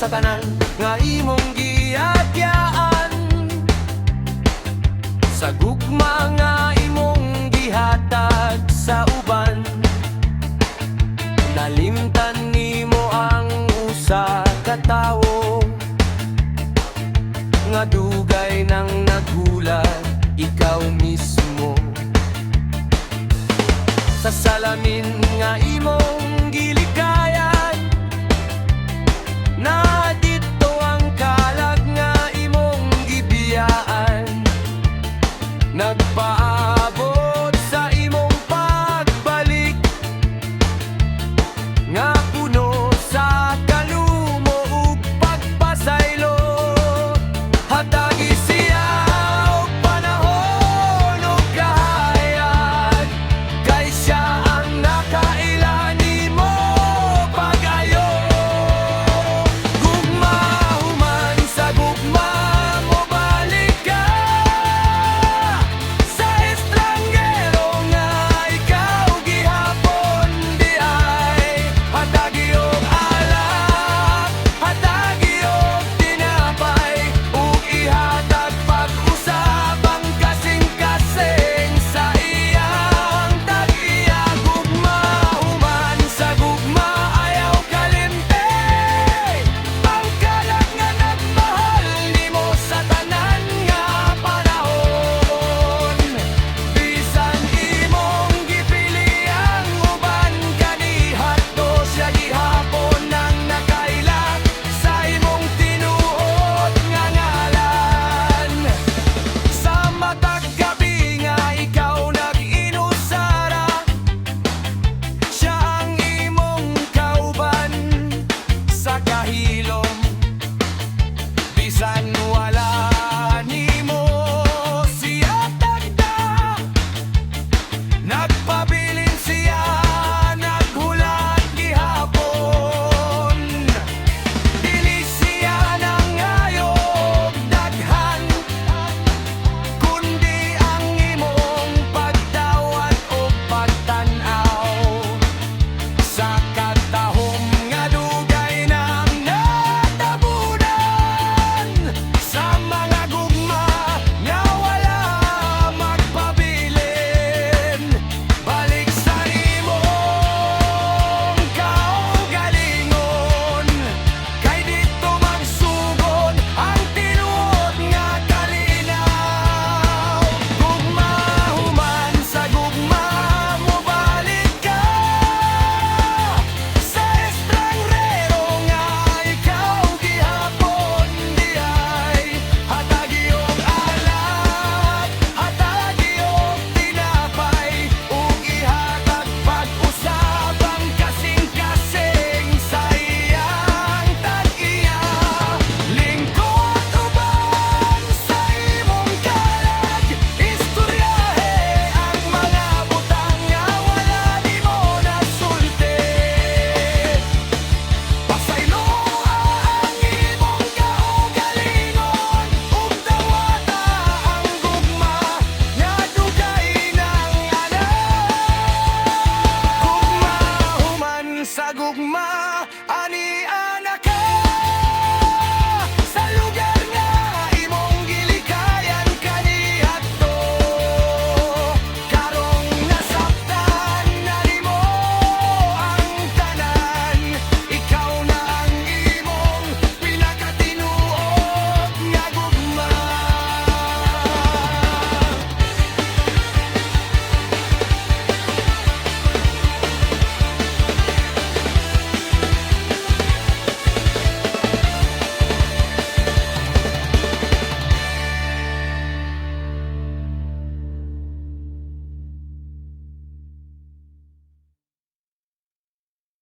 Tanan nga imong giagyaan, sa gugma nga imong gihatag sa uban, nalimtan nimo ang usa ka tawo nga dugay nang naghulat, ikaw mismo. Sa salamin nga imong gilikayan na didto ang kalag nga imong gibiyaan, nagpaabot sa imong pagbalik nga puno sa kalumo ug pagpasaylo. Hatagi siya og panahon ug kahayag, kay siya ang nakaila nimo pag-ayo. Gugma human sa gugma, mobalik ka sa estranghero nga ikaw gihapon diay. Hatagi og alak, hatagi og tinapay, ug ihatag pag-usab ang kasing-kasing sa iyang tag-iya. Gugma human sa gugma, ayaw kalimti ang kalag nga nagmahal nimo sa tanan nga panahon. Bisan imong gipili ang uban kaniadto, siya gihapon ang nakaila sa imong tinuod nga ngalan. Sa matag gabi nga ikaw nag-inusara, siya ang imong kauban sa kahilom. Bisan